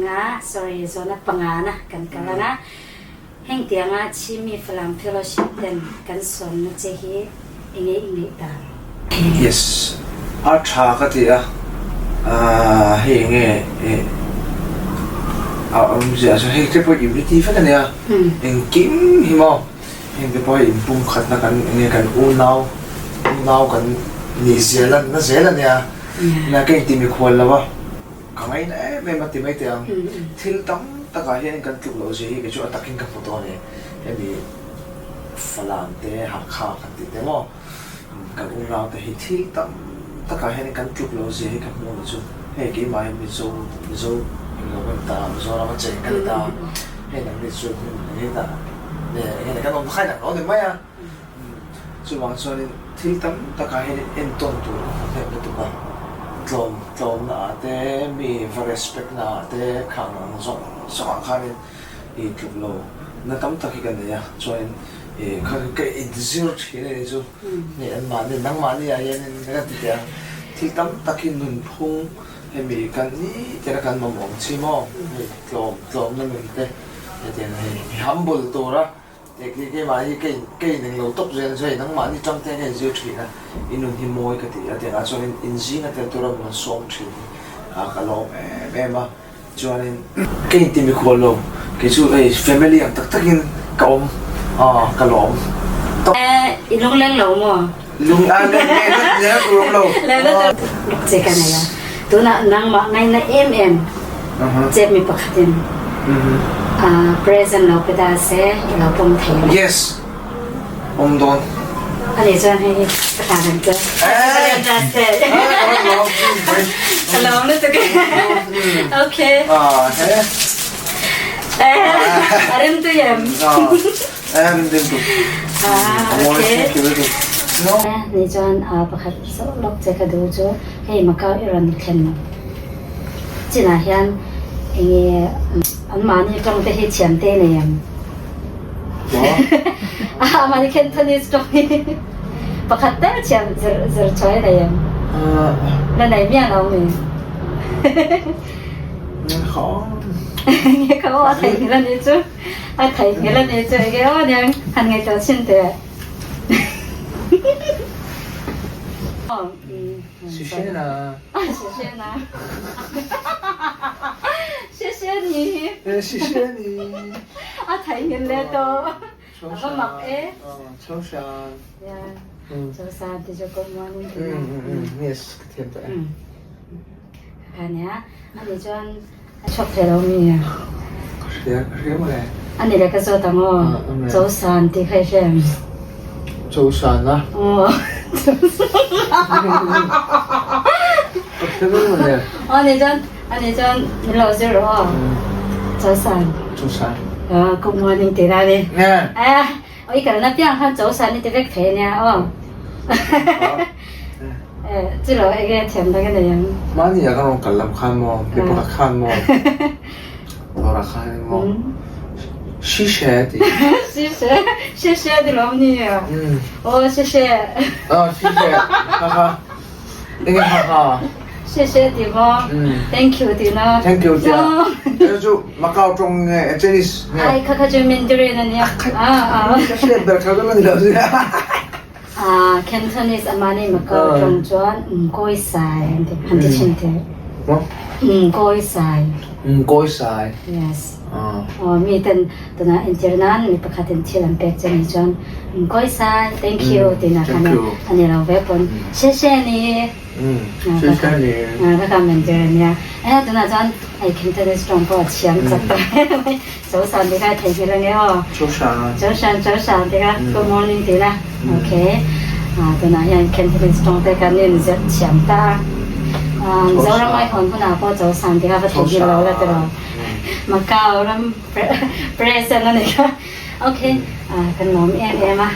anga, sorry, zawhna pangana kan kal anga, heng tianga Chimi Falam Fellowship ten kan sawmna che hi enge i ngaih dan? Yes, a tha ka ti a, hei enge a awmzia chu hei te pawh unity vek a nia, engkim hi maw heng te pawh hei inpumkhatna kan enge kan unau unau kan nih zel a na zel a nia, nia ka intih mikhual lo a. Ka ngaina em em a ti mai teh ang. Thil tam takah hian kan tluk loh zia hi kei chu a takin ka hmu tawh a ni. Hemi Falam te, Hakha kan tih te maw, kan unau te hi thil tam takah hian kan tluk loh zia hi ka hmu ni chu. Hei keimah hi Mizo, Mizo eng lo ka ni ta, Mizoram a cheng ka ni ta, hei nangni chu hmun eng nge ta, eng nge kan awm kha inang lo ni mai a. Chuvang chuanin thil tam takah hian entawn tur ka hmu hnem lutuk a, tlawm tlawmna ah te, mi va respect na ah te khang ang zawng zawng ah khanin i tluk lo na tam tak hi ka nei a, chuanin i kha ka inzir thin a ni chu, hei an mahni nangmahni ah hianin ka ti teh ang, thil tam tak hi nunphung hemi kan ni tena kan mamawh ang chi maw, hei tlawm tlawmna nun te hetiang hei humble tura. Hei keimah hi ka in ka ineng lo tawp zel chu hei nangmahni tang te hian ka inzir thin a, i nun hi mawi ka ti a tiangah chuanin inzing a tel tura min rawn sawm thin hi a ka lawm em em a, chuanin ka inti mikhual lo kei chu hei family ang tak takin ka awm a ka lawm tawp. I lungleng lo maw? Lung a leng leng na leng tur awm lo. Leng na tur luk che ka nei a, tunah nangmah ngaina em em chep mi pakhatin present lo pe ta se i lo pawm thei ang. Yes, awm dawn. Ani chuan hei hi ka ta reng che. Ka lawm lutuk e. Okay. A rem tui em? Ni chuan pakhat zawh lawk che ka duh chu hei Macau i rawn thlen chinah hian enge an mahni tawng te hi thiam te nei ang a mahni Cantonese tawng hi pakhat tal thiam zir zir chawi nei ang la nei miah lo mi nge kha aw a theihnghilh a nih chu. A theihnghilh a ni chu enge aw aniang han ngaihtuah chhin teh. Sishena. Sishena. Sisheni. Sisheni. A theihnghilh leh tawh. A va mak e. Choshan. Yeah. Choshan ti chu good morning ti na. Yes, ka thiam tawh e. Ka nia. Ani chuan A chhuak thei lo mi a? Ka hria, ka hria mawle. A ni le ka zawt ang aw. Chosan tih kha i hria em? Chosan a? Aw, Chosan. Ka hria mai mawle. Aw ni chuan, a ni chuan min lo zir rawh aw. Chosan. Chosan. Aw, good morning tih lai ni. Nge? Eh, aw i kalna piang khan Chosan i ti vek thei ania aw. Chu lo enge thiam tak a nei ang. Mahni ah kan rawn kal lam khan maw, mi pakhat khan maw, dawrah khan maw, Shishe a ti. Shishe, shishe a ti lo ni a. Aw shishe. Aw shishe, ha ha. Enge ha ha. Shishe ti maw, thank you ti na. Thank you tia. Chu chu Macau tawng nge Chinese nge. Ai kha kha chu Mandarin a nia. Ka hriat ber kha chu a ni lo sia. Cantonese amah nih Macau tawng chuan Mkawi Sai an ti an ti thin teh. Mkawi Sai. Mkawi Sai. Yes. Aw mi ten tunah entir nan mi pakhat in thil an pek che nih chuan Mkawi Sai, thank you ti nak khan a ni lo ve pawn Xie xie ni. Xie xie ni. Ka ka mentir a nia. Eh tunah chuan hei Cantonese tawng pawh a thiam chak ta mai. Choshan ti kha theihnghilh ange aw. Choshan. Choshan choshan ti kha good morning ti la. Okay. Tunah hian Cantonese tawng te kan in zet thiam ta a. Mizoram ai hawn hunah pawh choshan ti kha va theihnghilh lo la tiraw. Macau ram president a ni kha. Okay. Kan lawm em em a.